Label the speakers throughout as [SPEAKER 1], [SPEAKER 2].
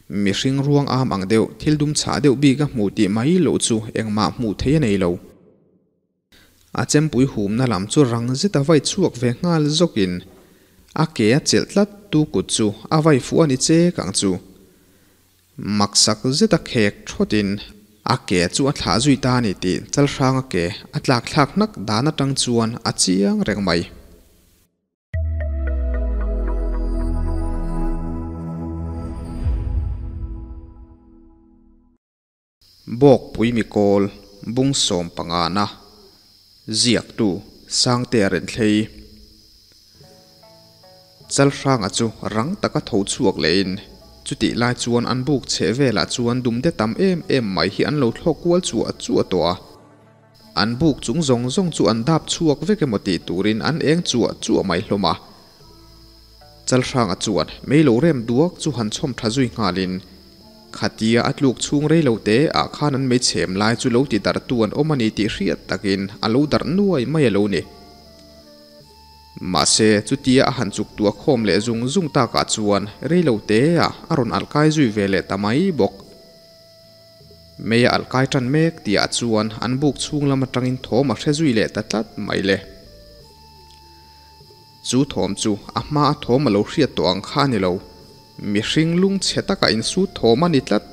[SPEAKER 1] Mihring ruang am ang deuh, thil dum chhah deuh bik a hmu tih mai loh chu engmah hmuh theih a nei lo. A chempui humna lam chu rang zet a vai chhuak ve nghal zawkin a ke a chelh tlat tu kut chu a vai fuh a ni chek ang chu. Maksak zet a khek thawtin a ke chu a thlah zui ta a ni tih Chalhranga ke a tlak thlak hnak dan atang chuan a chiang reng mai. Bawkpui mikawl bung 15 na ziaktu Sangtea Renthlei Chalhranga chu rang taka tho chhuak lehin chutih lai chuan an buk chheh velah chuan dumde tam em em mai hi an lo thlawk kual chuah chuah tawh a. An buk chung zawng zawng chu an dap chhuak vek emaw tih turin an eng chuah chuah mai hlawm a. Chalhranga chuan mei lo rem duak chu han chhawm tha zui nghalin khatia a tluk chhung rei lo te ah khan an mei chhem lai chu lo ti darh tu an awm a ni tih hriat takin a lo darh nuai mai a lo ni. Mahse chutia a han chuk tuah khawm leh zung zung takah chuan rei lo te ah a rawn alh kai zui ve leh ta mai bawk. Mei a alh kai tan mek tih ah chuan an buk chhung lam atangin thawm a hre zui leh ta tlat mai le. Chu thawm chu a hma a thawm a lo hriat tawh ang kha a ni lo. Mihring lungchhe taka insut thawm a ni tlat.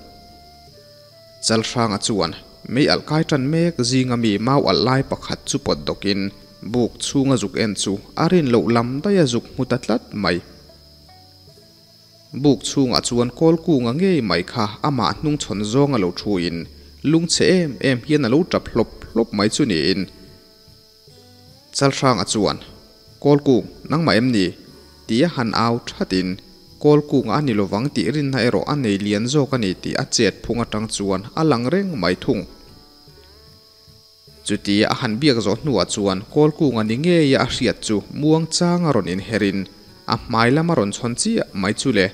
[SPEAKER 1] Chalhranga chuan mei alh kai tan mek zinga mi mau alh lai pakhat chu pawt dawkin buk chhunga zuk en chu a rin loh lam daih a zuk hmu ta tlat mai. Buk chhungah chuan kawl kunga ngei mai kha amah hnungchhawn zawng a lo thuin lungchhe em em hian a lo tap hlawp hlawp mai chu niin Chalhranga chuan, Kawl kung, nangmah em ni? tia han au thatin kawl kunga a ni lovang tih rinna erawh a nei lian zawk a ni tih a chet phung atang chuan a lang reng mai thung. Chutia a han biak zawh hnuah chuan kawl kunga ni ngeia a hriat chu muang changa rawn inherin a hmai lama rawn chhawn chiah mai chu le,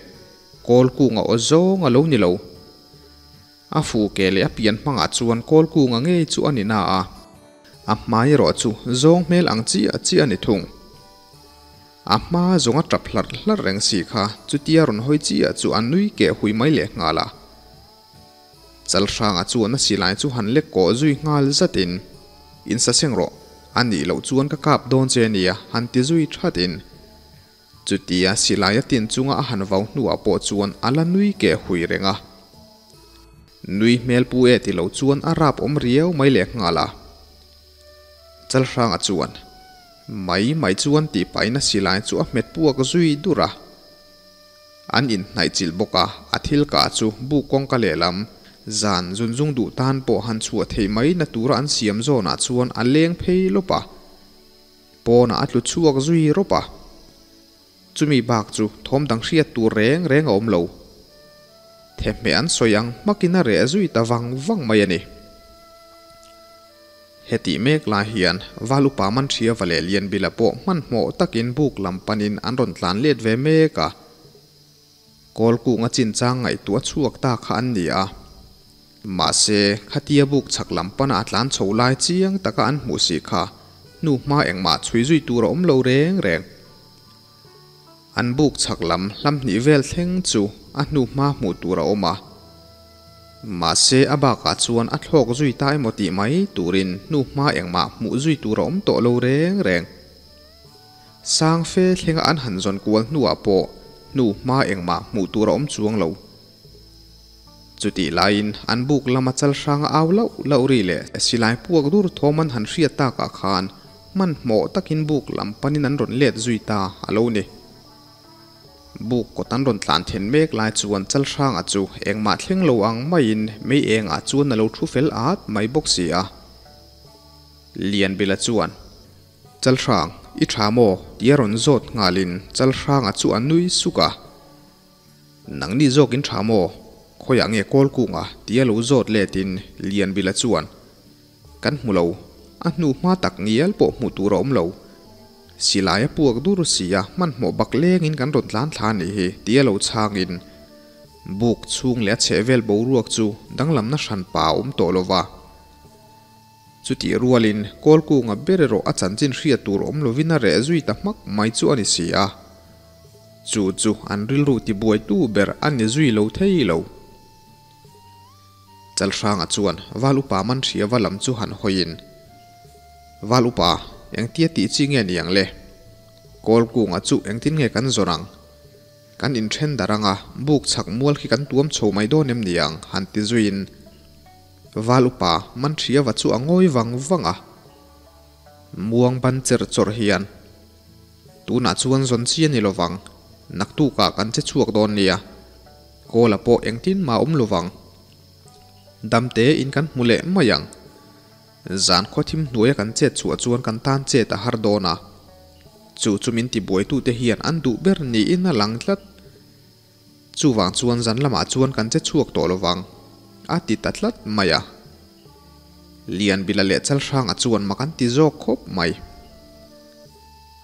[SPEAKER 1] kawl kunga aw zawng a lo ni lo. A fu ke leh a pian hmangah chuan kawl kunga ngei chu a ni na a, a hmai erawh chu zawng hmel ang chiah chiah a ni thung. A hma zawng a tap hlarh hlarh reng si kha chutia rawn hawi chiah chu a nui keh hui mai leh nghal a. Chalhranga chuan a silai chu han lek kawh zui nghal zatin, In sa seng rawh, a nih loh chuan ka kap dawn che nia, han ti zui thatin. Chutia silai a tin chunga a han vau hnuah pawh chuan a la nui keh hui reng a. Nui hmel pu e ti lo chuan a rap awm riau mai leh nghal a. Chalhranga chuan mai mai chuan tih pahin a silai chu a hmet puak zui dur a. An inhnaih chilh bawk a, a thil kah chu buk kawngka lehlam zan zunzung duh tan pawh han chhuah theih mai na tura an siam zawnah chuan a leng phei lawp a. Pawnah a tlu chhuak zui rawp a, chumi bak chu thawm dang hriat tur reng reng a awm lo. Thehmeh an sawi ang hmakin a reh zui ta vang vang mai a ni. Hetih mek lai hian Val upa Manhriava leh Lianbila pawh hmanhmawh takin buk lam panin an rawn tlan let ve mek a. Kawlkunga chinchang ngaihtuah chhuak ta kha an ni a. Mahse, khatia buk chhak lam pana a tlan chho lai chiang taka an hmuh si kha hnu hma engmah chhui zui tur a awm lo reng reng. An buk chhak lam hlam hnih vel thleng chu a hnu hma hmuh tur a awm a. Mahse, a bakah chuan a thlawk zui ta emaw tih mai turin hnu hma engmah hmuh zui tur a awm tawh lo reng reng. Sang fe thlenga an han zawn kual hnuah pawh hnu hma engmah hmuh tur a awm chuang lo. Chutih laiin an buk lama chal hranga au lauh lauh ri leh silai puak dur thawm an han hriat takah khan hmanhmawh takin buk lam panin an rawn let zui ta a lo ni. Buk kawt an rawn tlan then mek lai chuan chal hranga chu engmah thleng lo ang maiin mei engah chuan a lo thu fel at mai bawk si a. Lianbila chuan. Chalhrang, i tha maw? Tia rawn zawt nghalin Chalhranga chu a nui suk a. Nangni zawkin tha maw? Khawiah nge kawl kunga? Tia lo zawt letin Lianbila chuan, Kan hmu lo, a hnu hma tak ngial pawh hmuh tur a awm lo. Silai a puak dur si a, hmanhmawh bak lengin kan rawn tlan thla a nih hi, tia lo chhangin buk chhung leh a chhehvel boruak chu danglamna hranpa a awm tawh lo va. Chutih rualin Kawlkunga ber erawh a chanchin hriat tur awm lovin a reh zui ta hmak mai chu a ni si a. Chu chu an rilru tibuaitu ber a ni zui lo thei lo. Chalhranga chuan Val Upa Manhriava lam chu han hawiin, Val Upa, engtia tih chi nge ni ang le? Kawlkunga chu engtin nge kan zawn ang? Kan inthen darh anga buk chhak mual khi kan tuam chho mai dawn em ni ang? han ti zuiin Val Upa Manhriava chu a ngawi vang vang a. Muang ban cher chawrh hian, Tunah chuan zawn chi a ni lovang, naktukah kan che chhuak dawn nia. Kawla pawh engtin mah awm lovang. Damte in kan hmu leh mai ang. Zan khaw thim hnuaia kan chet chhuah chuan kan tan chet a har dawn a. Chu chu min tibuaitute hian an duh ber niin a lang tlat. Chuvang chuan zan lamah chuan kan che chhuak tawh lovang, a ti ta tlat mai a. Lianbila leh Chalhranga chuan mak an ti zawk khawp mai.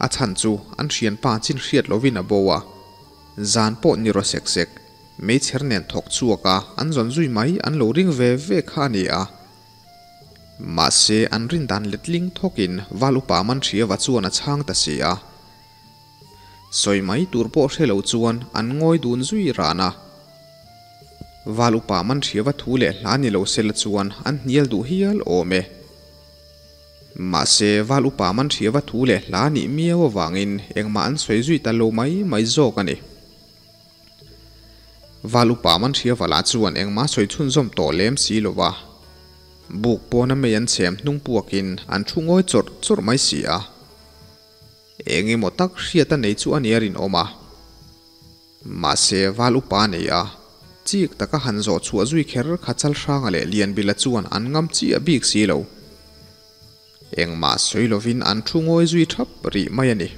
[SPEAKER 1] A chhan chu an hrianpa chin hriat lovin a bo a, zan pawh ni raw sek sek, meichher nen thawk chhuak a an zawn zui mai an lo ring ve ve kha a ni a. Mahse an rin dan letling thawkin Val Upa Manhriava chuan a chhang ta si a. Sawi mai tur pawh hre lo chuan an ngawi dun zui ran a. Val upa Manhriava thu leh hla ni lo sela chuan an hnial duh hial awm e. Mahse Val upa Manhriava thu leh hla nih miau avangin engmah an sawi zui ta lo mai mai zawk a ni. Val upa Manhriava lah chuan engmah sawi chhunzawm tawh lem si lo va. Buk pawna mei an chhem hnung puakin an thu ngawi chawrh chawrh mai si a. Eng emaw tak hriat a nei chu a nia rinawm a. Mahse, Val upa a nei a, chik taka han zawh chhuah zui kher kha Chalhranga leh Lianbila chuan an ngam chiah bik si lo. Engmah sawi lovin an thu ngawi zui thap rih mai a ni.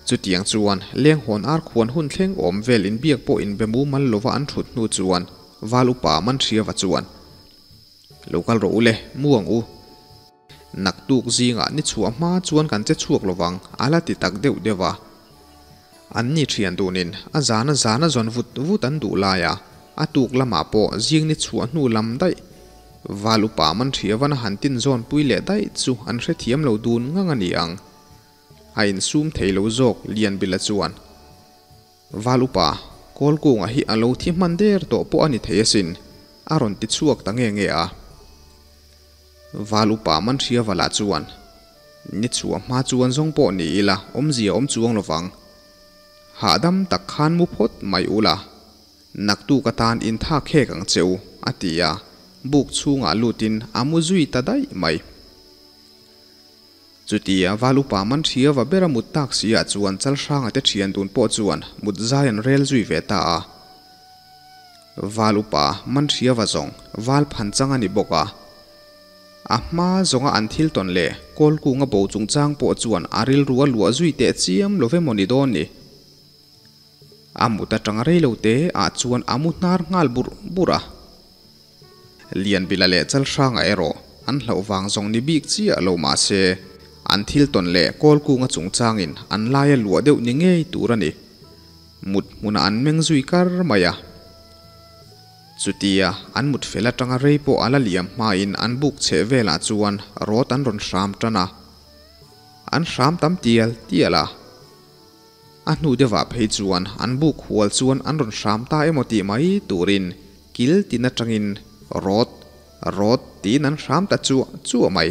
[SPEAKER 1] Chutiang chuan Lenghawn ar khuan hun thleng awm vel inbiak pawh inbe mumal lova an thut hnu chuan Val upa Manhriava chuan, Lo kal rawh u le, mu ang u. Naktuk zingah ni chhuah hma chuan kan che chhuak lovang, a la ti tak deuh deuh a. An ni thian dunin a zana zana zawn vut vut an duh lai a, a tuk lamah pawh zing ni chhuah hnu lam daih Val upa man thiavan a han tin zawn pui leh daih chu an hrethiam lo dun ngang a ni ang. A insum thei lo zawk Lianbila chuan. Val upa, Kawlkunga hi a lo thi hman der tawh pawh a ni thei asin, a rawn ti chhuak ta nge nge a. Val upa Manhriava lah chuan, Ni chhuah hma chuan zawng pawh ni ila awmzia awm chuang lovang. Hahdam tak khan mu phawt mai ula, naktuk atan intha khek ang che u, a ti a, buk chhungah lutin a mu zui ta daih mai. Chutia Val upa Manhriava bera mut tak si ah chuan Chalhranga te thian dun pawh chuan mut zai an rel zui ve ta a. Val upa Manhriava zawng Val phan chang a ni bawk a. A hma zawnga an thil tawn leh Kawlkunga bo chungchang pawh chuan a rilru a luah zui teh chiam lo ve maw ni dawn ni. A mut atanga rei lo te ah chuan a mu hnar nghal burh burh a. Lianbila leh Chalhranga erawh an hlauh vang zawng ni bik chiah lo mah se, an thil tawn leh Kawlkunga chungchangin an laia luah deuh ni ngei tur a ni. Mut hmunah an meng zui kar mai a. Chutia an mut fel atanga rei pawh a la liam hmain an buk chheh velah chuan rawt an rawn hram tan a. An hram tam tial tial a. A hnu deuhah phei chuan an buk hual chuan an rawn hram ta emaw tih mai turin kil tin atangin rawt, rawt tiin an hram ta chuah chuah mai.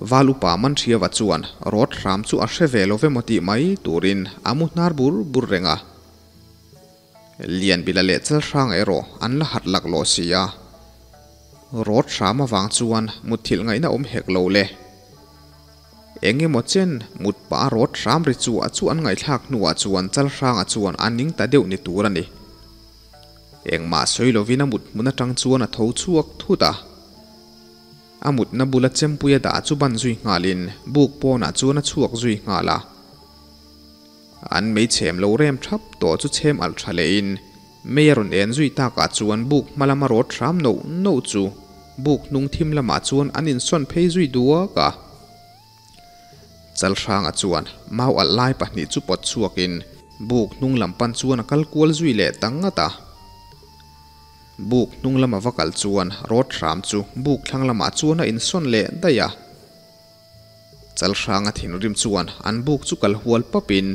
[SPEAKER 1] Val upa Manhriava chuan rawt hram chu a hre ve lo ve maw tih mai turin a mu hnar bur bur reng a. Lianbila leh Chalhranga erawh an la harh laklawh si a. Rawt hram avang chuan mutthilh ngaihna awm hek lo le. Eng emaw chen mut pah a rawt hram ri chu a chu an ngaihthlak hnuah chuan Chalhranga chuan a ning ta deuh ni tur a ni. Engmah sawi lovin a mut hmun atang chuan a tho chhuak thut a. A mutna bula chempuia dah chu ban zui nghalin buk pawnah chuan a chhuak zui nghal a. An mei chhem lo rem thap tawh chu chhem alh tha lehin mei a rawn en zui takah chuan buk hma lama rawt hram noh noh chu buk hnung thim lamah chuan an insawn phei zui duak a. Chalhranga chuan mau alh lai pahnih chu pawt chhuakin buk hnung lam pan chuan a kal kual zui leh ta ngat a. Buk hnung lama va kal chuan rawt hram chu buk thlang lamah chuan a insawn leh daih a. Chalhranga thinrim chuan an buk chu kal hual pawpin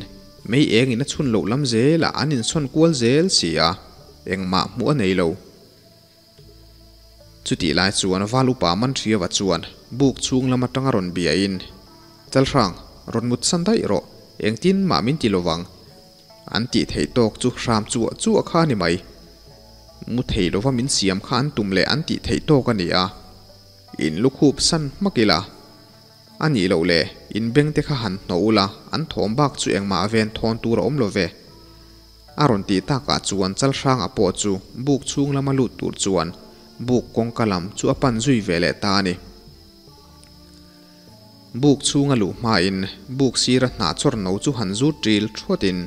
[SPEAKER 1] mei engin a chhun loh lam zelah an insawn kual zel si a, engmah hmuh a nei lo. Chutih lai chuan Val upa Manhriava chuan buk chhung lam atanga rawn biain, Chalhrang, rawn mut san daih rawh, engtin mah min ti lovang. An tih theih tawk chu hram chuah chuah kha a ni mai. Mu thei lova min siam kha an tum leh an tih theih tawk a ni a. In lukhup san hmak ila. A nih loh le, in beng te kha han hnawh ula, an thawm bak chu engmah ven thawn tur a awm lo ve. A rawn tih takah chuan Chalhranga pawh chu buk chhung lama lut tur chuan buk kawngka lam chu a pan zui ve leh ta a ni. Buk chhunga luh hmain buk sira hnah chawr no chu han zut ṭil ṭhuatin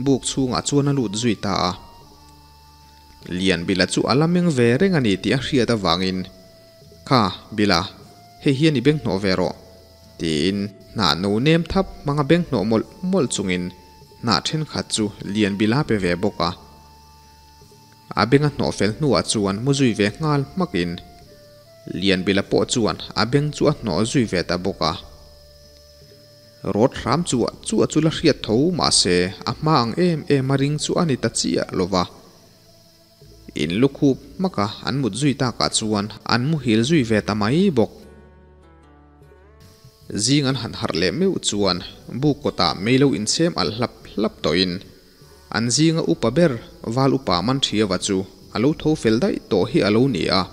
[SPEAKER 1] buk chhungah chuan a lut zui ta a. Lianbila chu a la meng ve reng a ni tih a hriat avangin, Kha, Bila, hei hian i beng hnawh ve rawh, tiin hnah no nem thap hmanga beng hnawh mawlh mawlh chungin hnah ṭhenkhat chu Lianbila pe ve bawk a. A beng a hnawh fel hnuah chuan mu zui ve nghal hmakin Lianbila pawh chuan a beng chu a hnawh zui ve ta bawk a. Rawt hram chuah chuah chu la hriat tho mahse a hma ang em em a ring chu a ni ta chiah lo va. In lukhup hmaka an mut zui takah chuan an muhil zui ve ta mai bawk. Zing an han harh leh meuh chuan buk kawtah mei lo inchhem alh hlap hlap tawhin An zinga upa ber Val upa Manṭhiava chu a lo tho fel daih tawh hi a lo ni a.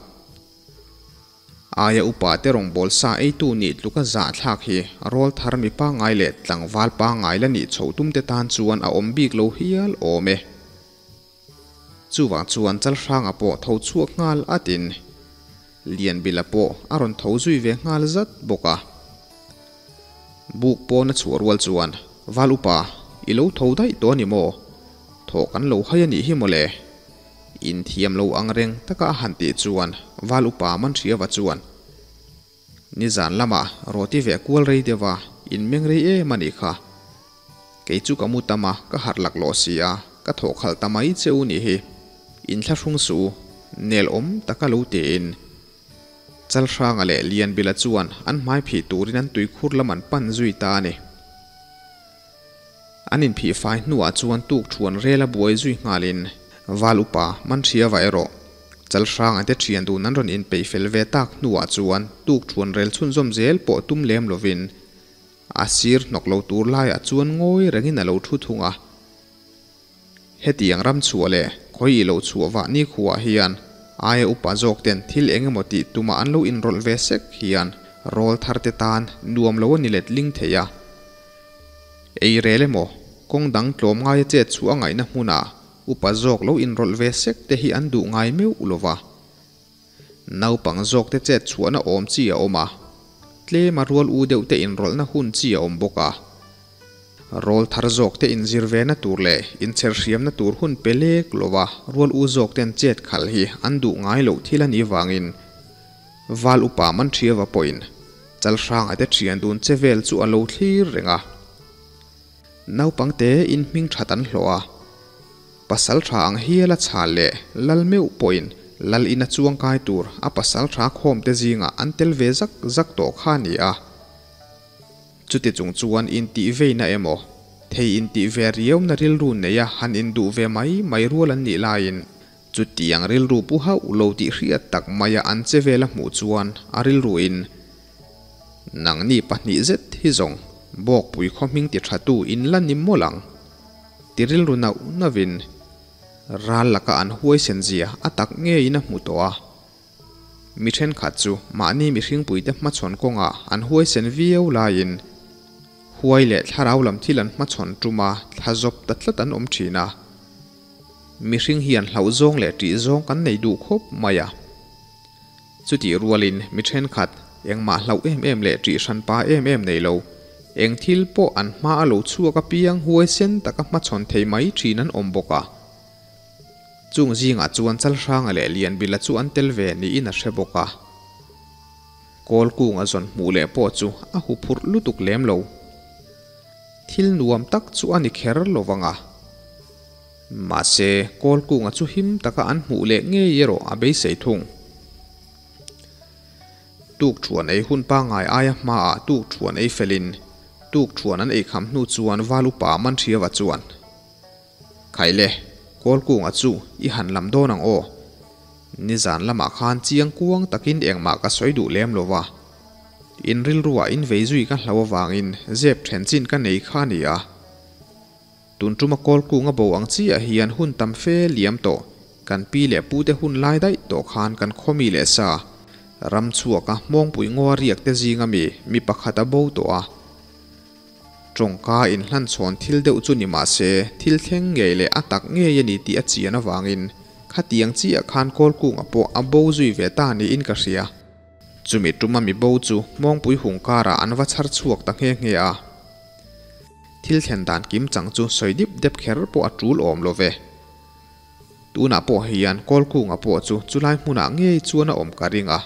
[SPEAKER 1] Aia upa te rawngbâwl sa eitu nih tluka zahthlâk hi rawl thar mi pangngai leh tlangval pangngai la nih chhoh tumte tan chuan a awm bik lo hial awm e. Chuvang chuan Chalhranga pawh tho chhuak nghal atin Lianbila pawh a rawn tho zui ve nghal zat bawk a. Buk pawn a chhuah rual chuan, Val upa, i lo tho daih tawh a ni maw? Thawh kan lo hai a nih hi mawle. Inthiam lo ang reng taka a han tih chuan Val upa Manhriava chuan, Nizan lamah rawti ve kual rei deuh a, in meng rei em a nih kha. Kei chu ka mu tam a, ka harh laklawh si a, ka thawh khalh ta mai che u nih hi. Inthlahrung suh u, nel awm taka lo tiin. Chalhranga leh Lianbila chuan an hmai phih turin an tuikhur lam an pan zui ta a ni. An inphih fai hnuah chuan tukthuan rel a buai zui nghalin Val upa Manhriava erawh Chalhranga te thian dun an rawn inpeih fel ve tak hnuah chuan tukthuan rel chhunzawm zel pawh tum lem lovin a sir hnawk lo tur laiah chuan ngawi rengin a lo thu thung a. Hetiang ram chhuah leh khawi i lo chhuah vah ni khuah hian aia upa zawk ten thil eng emaw tih tumah an lo inrawlh ve sek hian rawl thar te tan nuam lo a ni let ling thei a. Ei rel emaw kawng dang tlawm ngaia chet chhuah a ngaihna hmunah upa zawk lo inrawlh ve sek te hi an duh ngai meuh lo va. Naupang zawk te chet chhuahna awm chi a awm a, tlema rual u deuh te inrawlhna hun chi a awm bawk a. Rawl thar zawk te inzir ve na tur leh inchher hriamna tur hun pe lek lova rual u zawk ten chet khalh hi an duh ngai loh thil a nih vangin Val upa Manṭhiava pawhin Chalhranga te ṭhian dun che vel chu a lo thlir reng a. Naupang te in hming ṭhat an hlawh a. Pasal ṭha ang hial a chhal leh lal meuh pawhin lal ina chuangkai tur a pasal ṭha khawm te zingah an tel ve zak zak tawh kha a ni a. Chuti chung chuan intih veina emaw, thei intih ve riauna rilru neia han induh ve mai mai rual an nih laiin, chutiang rilru pu hauh lo tih hriat tak maia an che vel a hmuh chuan a rilruin, Nangni pahnih zet hi zawng Bawkpui khaw hming ti thatu in la ni mawlh ang, ti rilru nauh nauhin ral laka an huaisen zia a tak ngeiin a hmu tawh a. Mi thenkhat chu mahni mihringpuite hmachhawn kawngah an huaisen viau laiin huai leh thlarau lam thil an hmachhawn tuma thla zawp ta tlat an awm thin a. Mihring hian hlauhzawng leh ṭihzawng kan nei duh khawp mai a. Chutih rualin mi thenkhat engmah hlauh em em leh ṭih hranpa em em nei lo, eng thil pawh an hma a lo chhuak apiang huaisen taka hmachhawn thei mai thin an awm bawk a. Chung zingah chuan Chalhranga leh Lianbila chu an tel ve niin a hre bawk a. Kawl kunga zawn hmuh leh pawh chu a hu phurh lutuk lem lo. Thil nuam tak chu a ni kher lo vang a. Mahse, kawl kunga chu him taka an hmuh leh ngei erawh a beisei thung. Tukṭhuan ei hun pangngai aia hmaah tukṭhuan ei felin tukṭhuan an ei kham hnu chuan val upa Manhriava chuan, Khaile, Kawlkunga chu i han lam dawn ang aw. Nizan lamah khan chiang kuang takin engmah ka sawi duh lem lo va. In rilruah in vei zui ka hlau avangin zep then chin ka nei kha a ni a. Tun tuma Kawlkunga bo ang chiah hian hun tam fe liam tawh, kan pi leh pute hun lai daih tawh khan kan khawmi leh sa, ram chhuaka hmawngpui ngaw riak te zinga mi mi pakhat a bo tawh a. Tawngka inhlanchhawn thil deuh chu ni mah se, thil thleng ngei leh a tak ngei a ni tih a chian avangin khatiang chiah khan Kawlkunga pawh a bo zui ve ta niin ka hria. Chumi tuma mi bo chu hmawngpui hung karah an va chhar chhuak ta nghe nghe a. Thil thlen dan kim chang chu sawi dip dep kher pawh a tul awm lo ve. Tunah pawh hian Kawlkunga pawh chu chulai hmunah ngei chuan a awm ka ring a.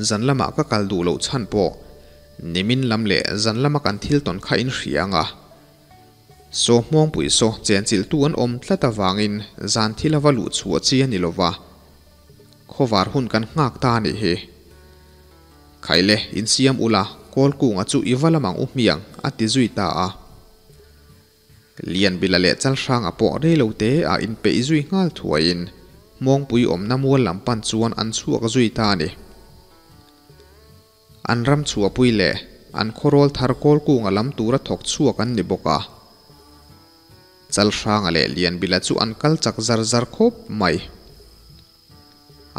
[SPEAKER 1] Zan lamah ka kal duh loh chhan pawh nimin lam leh zan lama kan thil tawn kha in hria ang a. Saw hmawngpui saw chenchilhtu an awm tlat avangin zan thil a va luh chhuah chi a ni lo va. Khawvar hun kan nghak ta a nih hi. Khaile, insiam ula, Kawlkunga chu i va lam ang u hmiang, a ti zui ta a. Lianbila leh Chalhranga pawh reilo te ah inpeih zui nghal thuaiin Hmawngpui awmna mual lam pan chuan an chhuak zui ta a ni. An ram chhuahpui leh an khawrawl thar Kawlkunga lam tura thawk chhuak an ni bawk a. Chalhranga leh Lianbila chu an kal chak zar zar khawp mai.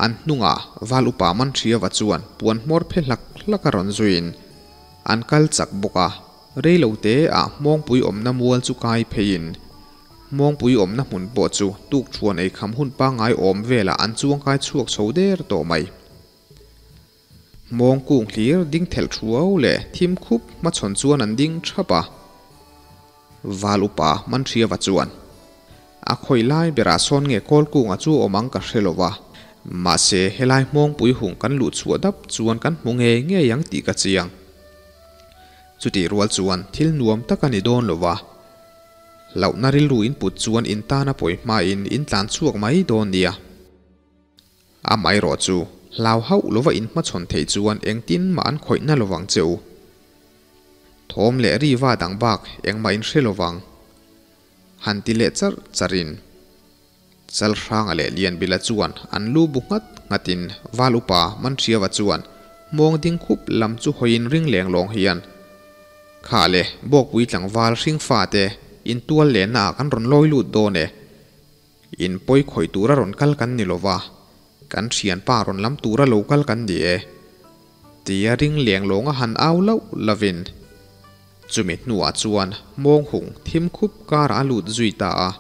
[SPEAKER 1] An hnungah Val Upa Manhriava chuan puan hmawr phe hlak hlak a rawn zuiin an kal chak bawk a, reilo te ah Hmawngpui awmna mual chu kai pheiin Hmawngpui awmna hmun pawh chu tukṭhuan eikham hun pangngai awm velah an chuangkai chhuak chho der tawh mai. Hmawng kung hlir ding thelh thuau leh thim khup hmachhawn chuan an ding thap a. Val upa Manhriava chuan, A khawi lai berah sawn nge kawl kunga chu awm ang ka hre lo va, mahse helai hmawngpui hung kan luh chhuah dap chuan kan hmu ngei ngei ang tih ka chiang. Chutih rual chuan thil nuam tak a ni dawn lo va, hlauhna rilru input chuan in tana pawi hmain in tlan chhuak mai dawn nia. Amaherawh chu, hlau hauh lova in hmachhawn theih chuan engtin mah an khawih na lovang che u. Thawm leh ri va dang bak engmah in hre lovang. Han ti leh charh charh in. Chalhranga leh Lianbila chuan an lu bu nghat nghat in Val upa Manhriava chuan hmawng ding khup lam chu hawiin ring leng lawng hian Kha le Bawkpui tlangval hringfa te intual lehna ah kan rawn lawi lut dawn e. In pawi khawih tura rawn kal kan ni lova, kan thianpa rawn lam tura lo kal kan ni e, tia ring leng lawnga han au lauh lovin chumi hnuah chuan mawng hung thim khup karah a lut zui ta a.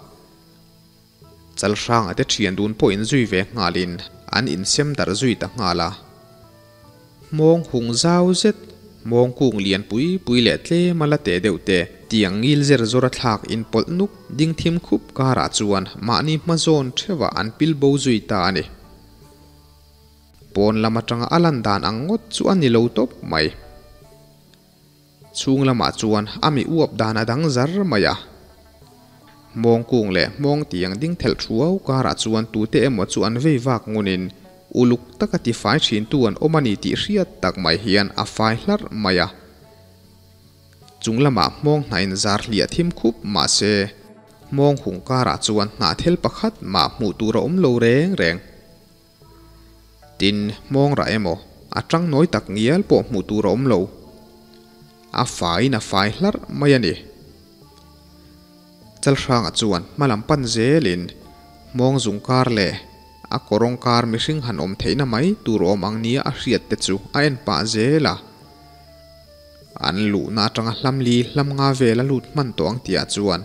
[SPEAKER 1] Chalhranga te thian dun pawh in zui ve nghalin an insem darh zui ta nghal a. Hmawng hung zau zet, hmawng kung lian pui pui leh tlem a la teh deuh te, tiang ngil zer zawr a thlak inpawlh nuk ding thim khup karah chuan mahni hma zawn theuhah an pil bo zui ta a ni. Pawn lam atanga a lan dan ang ngawt chu a ni lo tawp mai. Chhung lamah chuan a mi uap dan a dang zar mai a. Hmawng kung leh hmawng tiang ding thelh thuau karah chuan tute emaw chu an vei vak ngunin uluk taka tifai thintu an awm a ni tih hriat tak mai hian a fai hlarh mai a. Chung lamah hmawng hnah in zar hliah thim khup mah se hmawng hung karah chuan hnahthel pakhat mah hmuh tur a awm lo reng reng. Tin, hmawng rah emaw, a tang nawi tak ngial pawh hmuh tur a awm lo. A faiin a fai hlarh mai a ni. Chalhranga chuan hma lam pan zelin hmawng zung kar leh a kawrawng kar mihring han awm theihna mai tur awm ang nia a hriat te chu a en pah zel a. An luhna atanga hlam li hlam nga vel a lut hman tawh ang tihah chuan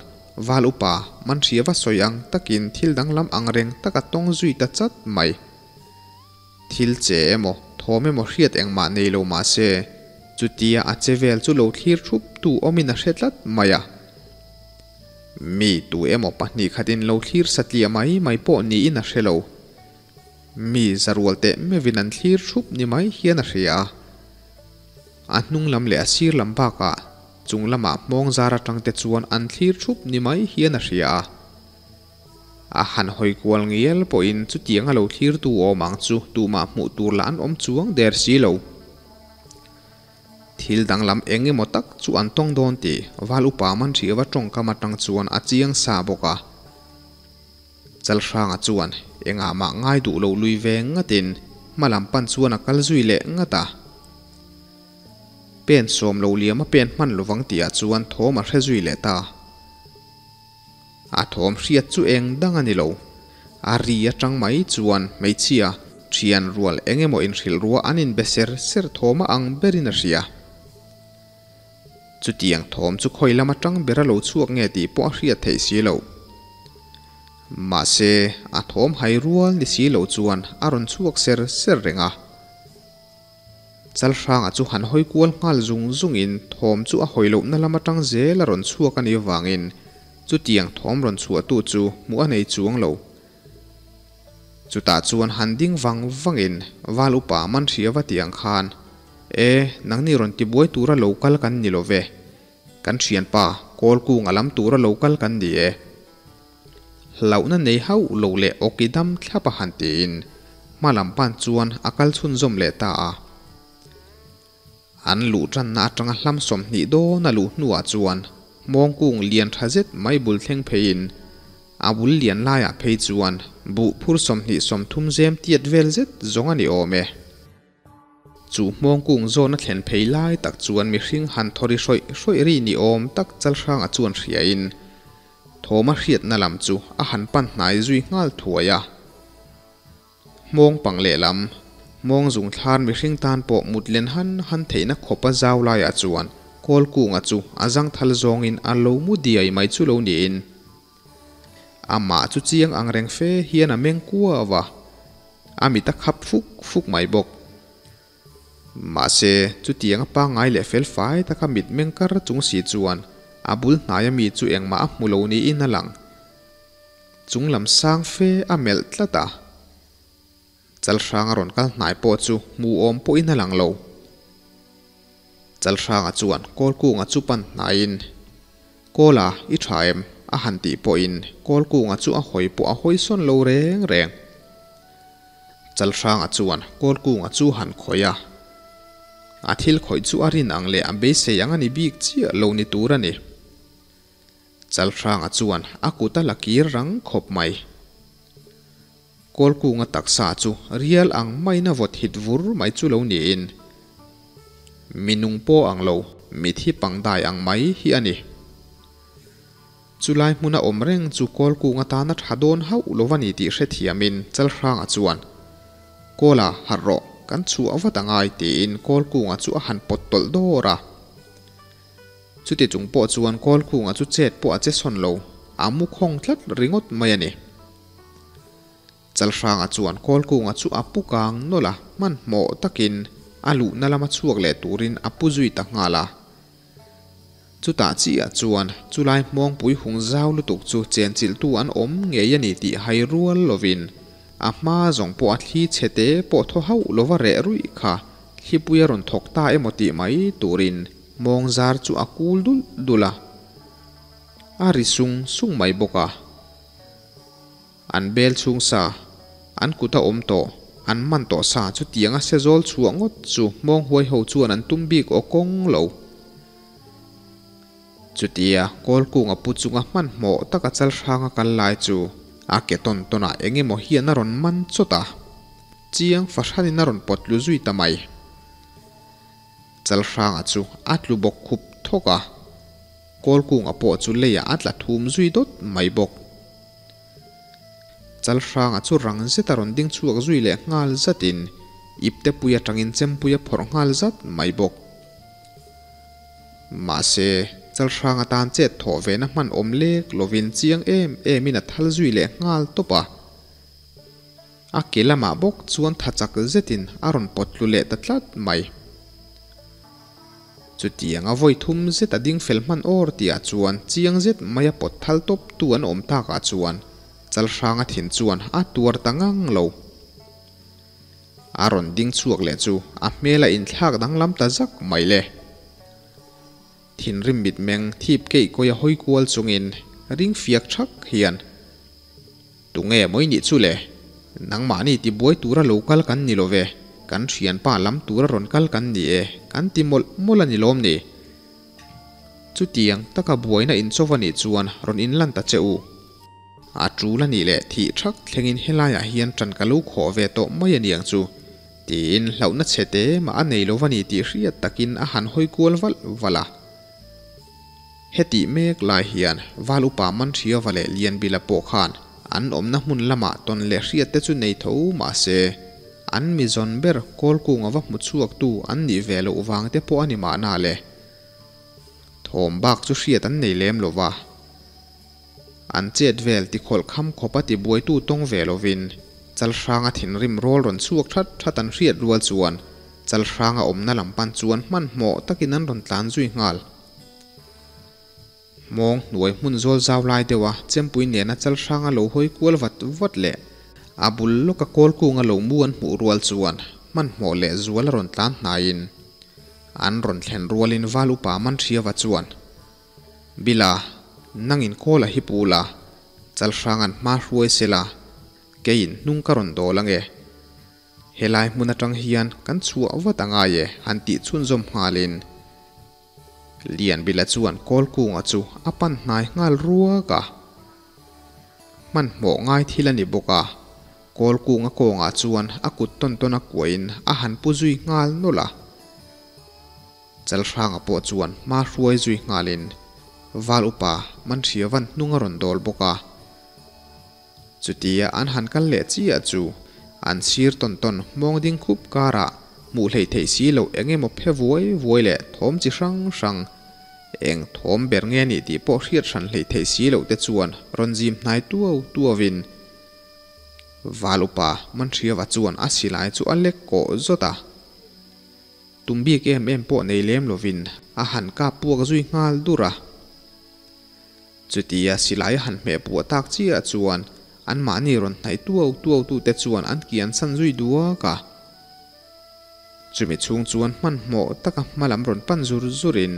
[SPEAKER 1] Val upa Manhria va sawi ang takin thil danglam ang reng tak a tawng zui ta chat mai. Thil che emaw, thawm emaw hriat engmah nei lo mah se, chutia a che vel chu lo thlir thup tu awmin a hre tlat mai a. Mi tu emaw pahnih khatin lo thlir satliah mai mai pawh niin a hre lo. Mi zarual teh meuhin an thlir thup ni mai hian a hria a. A hnung lam leh a sir lam bakah chung lamah hmawng zar atang te chuan an thlir thup ni mai hian a hria a. A han hawi kual ngial pawhin chutianga lo thlirtu awm ang chu tumah hmuh tur lah an awm chuang der si lo. Thil danglam eng emaw tak chu an tawng dawn tih Val upa Manhriava tawngkam atang chuan a chiang sa bawk a. Chalhranga chuan engah mah ngai duh lo lui ve ngatin hma lam pan chuan a kal zui leh ngat a. Pen sawm lo liam a pen hman lovang tihah chuan thawm a hre zui leh ta. A thawm hriat chu eng dang a ni lo. A ri atang mai chuan hmeichhia, thian rual eng emaw inhrilh rua an inbe ser ser thawm a ang berin a hria. Chutiang thawm chu khawi lam atang ber a lo chhuak nge tih pawh a hriat theih si lo. Mahse, a thawm hai rual ni si lo chuan a rawn chhuak ser ser reng a. Chalhranga chu han hawi kual nghal zung zungin thawm chu a hawi lohna lam atang zel a rawn chhuak a nih avangin chutiang thawm rawn chhuahtu chu hmuh a nei chuang lo. Chutah chuan han ding vang vangin Val upa Manhria va tih ang khan, E, nangni rawn tibuai tura lo kal kan ni lo ve. Kan thianpa Kawlkung a lam tura lo kal kan ni e. Hlauhna nei hauh lo leh awki dam thlap a han tiin hma lam pan chuan a kal chhunzawm leh ta a. An luh tanna atanga hlam 20 dawn a luh hnuah chuan hmawngkung lian tha zet mai bul thleng pheiin a bul lian laiah phei chuan buh phur 20 30 zem tiat vel zet zawng a ni awm e. Chu hmawngkung zawna thlen phei lai tak chuan mihring han thawri hrawih hrawih ri ni awm tak Chalhranga chuan hriain thawm a hriatna lam chu a han pan hnai zui nghal thuai a. Hmawng pang lehlam, hmawng zung thlar mihring tan pawh mut len han han theihna khawpa zau laiah chuan Kawlkunga chu a zangthal zawngin a lo mu diai mai chu lo niin. Amah chu chiang ang reng fe hian a meng kuau a, a mit a khap fuk fuk mai bawk. Mahse, chutiang a pangngai leh fel fai taka mit meng kar chung si chuan a bul hnaia mi chu engmah a hmu lo niin a lang. Chung lam sang fe a melh tlat a. Chalhranga rawn kal hnai pawh chu hmu awm pawhin a lang lo. Chalhranga chuan Kawlkunga chu pan hnaiin, Kawla, i tha em? a han tih pawhin Kawlkunga chu a hawi pawh a hawi sawn lo reng reng. Chalhranga chuan Kawlkunga chu han khawih a. A thil khawih chu a rin ang leh a beisei ang a ni bik chiah lo ni tur a ni. Chalhranga chuan a kut a la kir rang khawp mai. Kawlkunga taksa chu rial ang maiin a vawt hit vur mai chu lo niin mi nung pawh ang lo, mithi pangdai ang mai hi a ni. Chulai hmuna awm reng chu Kawlkunga tana tha dawn hauh lo va ni tih hrethiamin Chalhranga chuan, Kawla, harh rawh, kan chhuah vat a ngai tiin Kawlkunga chu a han pawt tawlh dawr a. Chuti chung pawh chuan Kawlkunga chu chet pawh a che sawn lo, a mu khawng tlat ringawt mai a ni. Chalhranga chuan Kawlkunga chu a pu kang nawlh a, hmanhmawh takin a luhna lama chhuak leh turin a pu zui ta nghal a. Chutah chiah chuan chulai hmawngpui hung zau lutuk chu chenchilhtu an awm ngei a ni tih hai rual lovin a hma zawng pawh a thli chhe te pawh thaw hauh lova reh ruih kha thlipui a rawn thawk ta emaw tih mai turin hmawng zar chu a kul dulh dulh a, a ri sung sung mai bawk a. An bel chhung sa, an kut a awm tawh, an man tawh sa chutiang a sezawl chhuah ngawt chu hmawng huai ho chuan an tum bik aw kawng lo. Chutia Kawlkunga pu chunga hmanhmawh taka Chalhranga kal lai chu a ke tawn tawnah eng emaw hian a rawn man chawt a, chiang fahranin a rawn pawt tlu zui ta mai. Chalhranga chu a tlu bawk khup thawk a, Kawlkunga pawh chu leiah a tla thum zui dawt mai bawk. Chalhranga chu rang zet a rawn ding chhuak zui leh nghal zatin iptepui atangin chempui a phawrh nghal zat mai bawk. Mahse, Chalhranga tan chet thawh vena hman awm lek lovin chiang em emin a thal zui leh nghal tawp a. A ke lamah bawk chuan tha chak zetin a rawn pawt tlu leh ta tlat mai. Chutiang a vawi thum zet a ding fel hman awr tihah chuan chiang zet mai a pawt thal tawp tu an awm takah chuan Chalhranga thin chuan a tuar ta ngang lo. A rawn ding chhuak leh chu a hmel a inthlak danglam ta zak mai le. Thinrim mitmeng thip keih kawi a hawi kual chungin ring fiak thak hian. Tunge maw i nih chu le? Nangmahni tibuai tura lo kal kan ni lo ve, kan thianpa lam tura rawn kal kan ni e, kan ti mawlh mawlh a ni lawm ni? Chutiang taka buaina inchawp a nih chuan rawn inlan ta che u. A tul a nih leh thih thak thlengin helaiah hian ṭan ka lo khawh ve tawh mai a niang chu, tiin hlauhna chhe te mah a nei lo va ni tih hriat takin a han hawi kual valh valh a. Hetih mek lai hian Val Upa Manhriava leh Lianbila pawh khan an awmna hmun lamah tawn leh hriat te chu nei tho mah se, an mi zawn ber Kawlkunga va hmu chhuaktu an nih ve loh vang te pawh a ni mahna le. Thawm bak chu hriat an nei lem lo va. An chet vel tikhawlh kham khawp a tibuaitu tawng ve lovin Chalhranga thinrim rawl rawn chhuak that that an hriat rual chuan Chalhranga awmna lam pan chuan hmanhmawh takin an rawn tlan zui nghal. Hmawng hnuai hmun zawl zau lai deuha chempui nena Chalhranga lo hawi kual vat vat leh a bul lawka kawlkunga lo mu an hmuh rual chuan hmanhmawh leh zual a rawn tlan hnaiin an rawn thlen rualin Val Upa Manhriava chuan Bila, nangin kawl a hi pu la, Chalhranga'n hma hruai se la, keiin hnung ka rawn dawl ange. Helai hmun atang hian kan chhuah vat a ngai e han tih chhunzawm nghalin Lianbila chuan Kawlkunga chu a pan hnai nghal ruak a. Hmanhmawh ngai thil a ni bawk a, Kawlkunga kawngah chuan a kut tawn tawn a kuahin a han pu zui nghal nawlh a. Chalhranga pawh chuan hma hruai zui nghalin Val Upa Manhriavan hnung a rawn dawl bawk a. Chutia an han kal leh chiah chu an sir tawn tawn hmawng ding khup karah hmuh hleih theih si loh eng emaw phe vuai vuai leh thawm chi hrang hrang, eng thawm ber nge nih tih pawh hriat hran hleih theih si loh te chuan rawn zim hnai tuau tuauin Val Upa Manhriava chuan a silai chu a lek kawh zawt a. Tum bik em em pawh nei lem lovin a han kap puak zui nghal dur a. Chutia silai a han hmeh puah tak chiah chuan anmahni rawn hnaih tuau tuau tute chuan an kian san zui duak a. Chumi chhung chuan hmanhmawh taka hma lam rawn pan zur zurin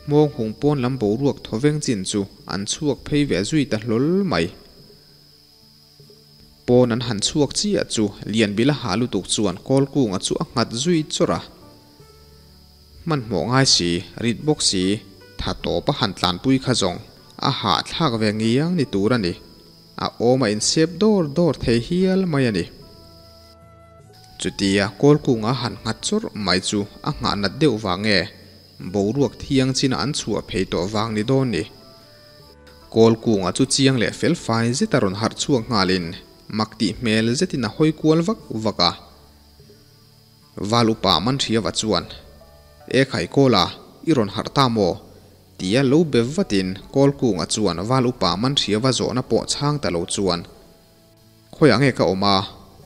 [SPEAKER 1] hmawng hung pawn lam boruak thawveng chin chu an chhuak phei ve zui ta hlawl mai. Pawn an han chhuak chiah chu Lianbila ha lutuk chuan Kawlkunga chu a nghat zui chawrh a. Hmanhmawh ngai si, rit bawk si, tha tawp a han tlanpui kha zawng a hahthlak ve ngiang ni tur a ni. A awm a insep dawr dawr thei hial mai a ni. Chutia Kawlkunga a han nghat chawrh mai chu a nghah nat deuh vang nge boruak thiang chin a an chhuah phei tawh vang ni dawn ni. Kawlkunga chu chiang leh fel fai zet a rawn harh chhuak nghalin mak tih hmel zetin a hawi kual vak vak a. Val upa Manhriava chuan, E khai Kawla, i rawn harh ta maw? tia lo be vatin Kawlkunga chuan Val upa Manhriava zawhna pawh chhang ta lo chuan, Khawiah nge ka awm a,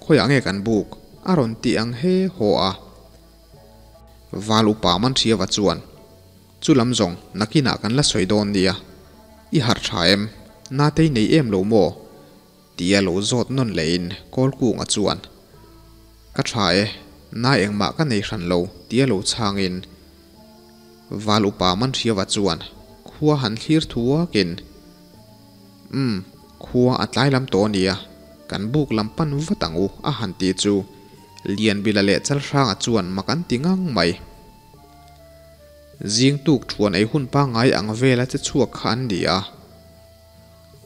[SPEAKER 1] khawiah nge kan buk? a rawn ti ang he haw a. Val upa Manhriava chuan, Chu lam zawng nakinah kan la sawi dawn nia, i harh tha em? Natei nei em lo maw? Tia lo zawt nawn lehin Kawlkunga chuan, Ka tha e, na engmah ka nei hran lo, tia lo chhangin Val upa Manhriava chuan khua han thlir thuakin, Umm, khua a tlai lam tawh ania, kan buk lam pan vat ang u, a han ti chu Lianbila leh Chalhranga chuan mak an ti ngang mai. Zing tuk thuan ei hun pangngai ang vela che chhuak kha an ni a.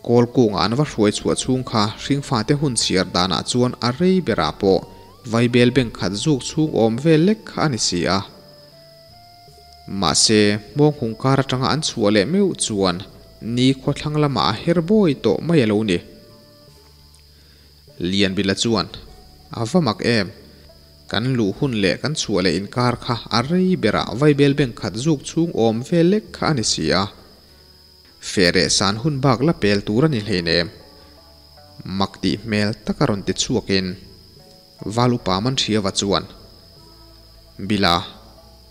[SPEAKER 1] Kawl kungah an va hruai chhuah chhung kha hringfate hun chhiar danah chuan a rei berah pawh vaibel beng khat zuk chhung awm vel lek kha a ni si a. Mahse, hmawng hung kar atanga an chhuah leh meuh chuan ni khawthlang lamah a her bawi tawh mai a lo ni. Lianbila chuan, A va mak em! Kan luh hun leh kan chhuah leh inkar kha a rei berah vaibel beng khat zuk chhung awm vel lek kha a ni si a. Fehreh san hun bak la pel tur a ni hleinem. Mak tih hmel taka rawn ti chhuakin Val upa Manhriava chuan, Bila,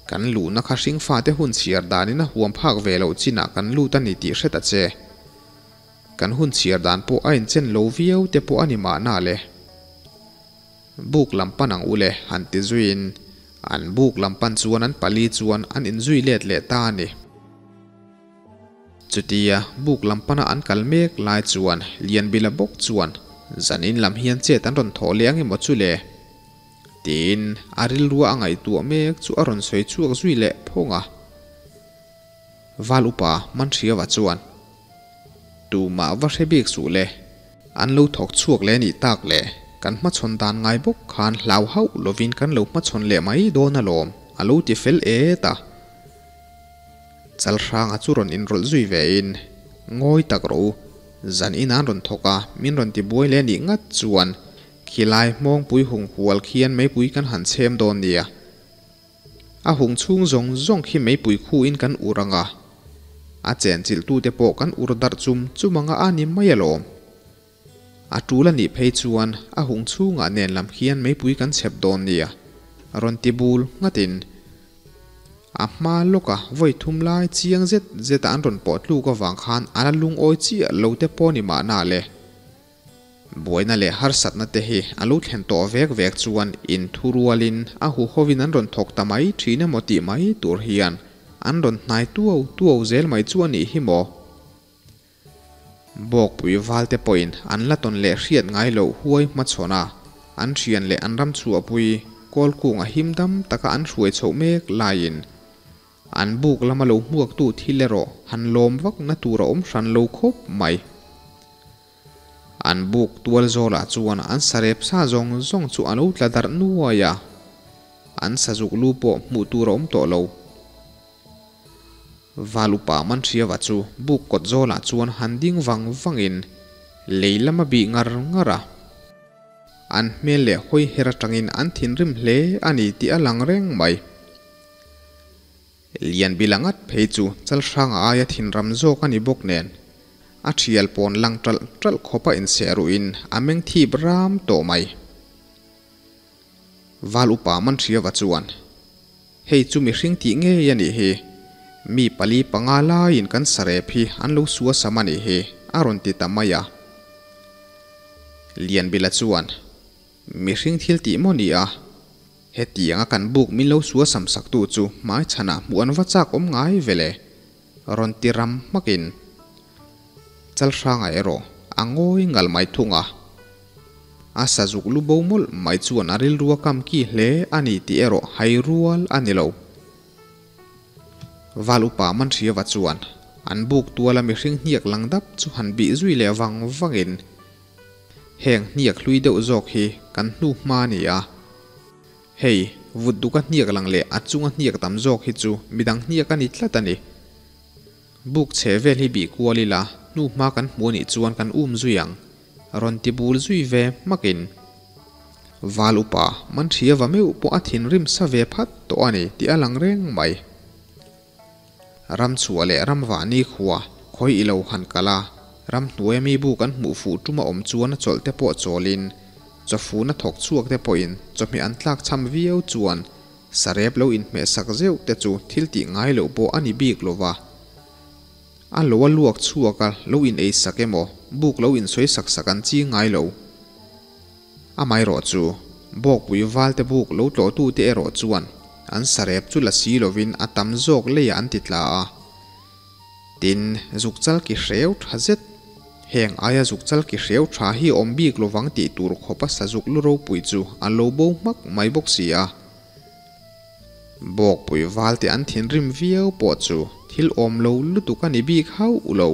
[SPEAKER 1] kan luhna kha hringfate hun chhiar danin a huam phak ve loh chinah kan lut a ni tih hre ta che. Kan hun chhiar dan pawh a inchen lo viau te pawh a ni mahna le. Buk lam pan ang u le han ti zuiin an buk lam pan chuan an pali chuan an inzui let leh ta a ni. Chutia buk lam pana an kal mek lai chuan Lianbila bawk chuan. Zanin lam hian chet an rawn thawh leh ang emaw chu le? Tiin a rilrua a ngaihtuah mek chu a rawn sawi chhuak zui leh phawng a. Val upa Manhriava chuan, Tumah va hre bik suh le, an lo thawk chhuak leh nih tak le, kan hmachhawn dan ngai bawk khan hlau hauh lovin kan lo hmachhawn leh mai dawn alawm, a lo ti fel et a. Chalhranga chu rawn inrawlh zui vein, Ngawi tak rawh u, zan in an rawn thawk a, min rawn ti buai leh nih ngat chuan khilai hmawngpui hung hual khian meipui kan han chhem dawn nia. A hung chhung zawng zawng khi meipui khuin kan ur ang a, a chenchilhtute pawh kan ur darh chum chum anga a ni mai alawm. A tul a nih phei chuan a hung chhungah nen lam hian meipui kan chhep dawn nia, rawn ti bul nghatin a hma lawka vawi thum lai chiang zet zeta an rawn pawh tluk avang khan a la lungawi chiah lo te pawh ni mahna le. Buaina leh harsatna te hi a lo thlen tawh vek vek chuan inthurualin a huhovin an rawn thawk ta mai thin emaw tih mai tur hian an rawn hnai tuau tuau zel mai chu a nih hi maw? Bawkpui valte pawhin an la tawn leh hriat ngai loh huai hmachhawn a, an thian leh an ram chhuahpui Kawlkunga him dam taka an hruai chhoh mek laiin an buk lama lo hmuaktu thil erawh han lawm vakna tur a awm hran lo khawp mai. An buk tual zawlah chuan an sarep sa zawng zawng chu a lo tla darh nuai a, an sazuk lu pawh hmuh tur a awm tawh lo. Val upa Manhriava chu buk kawt zawlah chuan han ding vang vangin lei lam a bih ngar ngar a. An hmel leh hawi her atangin an thinrim hle a ni tih a lang reng mai. Lianbila ngat phei chu Chalhranga aia thinram zawk a ni bawk nen, a thial pawn lang ṭalh ṭalh khawpa inseh ruhin a meng thip ram tawh mai. Val upa Manhriava chuan, Hei chu mihring tih ngei a nih hi. Mi pali panga laiin kan sarep hi an lo suasam a nih hi, a rawn ti ta mai a. Lianbila chuan, Mihring thil tih maw ni a? Hetianga kan buk min lo suasam saktu chu hmaichhanah hmuh an va chak awm ngai ve le, rawn ti ram hmakin. Chalhranga erawh a ngawi ngal mai thung a. A sazuk lu bo mawlh mai chuan a rilru a kam ki hle a ni tih erawh hai rual a ni lo. Val upa Manhriava chuan an buk tuala mihring hniak lang dap chu han bih zui leh vang vangin, Heng hniak hlui deuh zawk hi kan hnu hma a ni a. Hei, vut duka hniak lang leh a chunga hniak tam zawk hi chu midang hniak a ni tlat a ni. Buk chhe vel hi bih kual ila, hnu hma kan hmu anih chuan kan um zui ang, rawn ti bul zui ve hmakin. Val upa Manhriava meuh pawh a thinrim sa ve phat tawh a ni tih a lang reng mai. Ram chhuah leh ram vah ni khua khawi i lo han kal a, ram hnuaia mi bu kan hmuh fuh tum a awm chuan a chawlh te pawh chawlin, chawfun a thawk chhuak te pawhin chawhmeh an tlak cham viau chuan Sarep lo inhmeh sak zeuh te chu thil tih ngai loh pawh a ni bik lo va. A lo a luak chhuak a lo in ei sak emaw buk lo insawi sak sak an ching ngai lo. Amaherawh chu, Bawkpui valte buk lo tlawhtute erawh chuan an sarep chu la si lovin a tam zawk leiah an ti tla a. Tin, zukchal ki hreu tha zet. Heng aia zukchal ki hreu tha hi awm bik lovang tih tur khawpa sazuk lu ropui chu a lo bo hmak mai bawk si a. Bawkpui valte an thinrim viau pawh chu thil awm lo lutuk a ni bik hauh lo.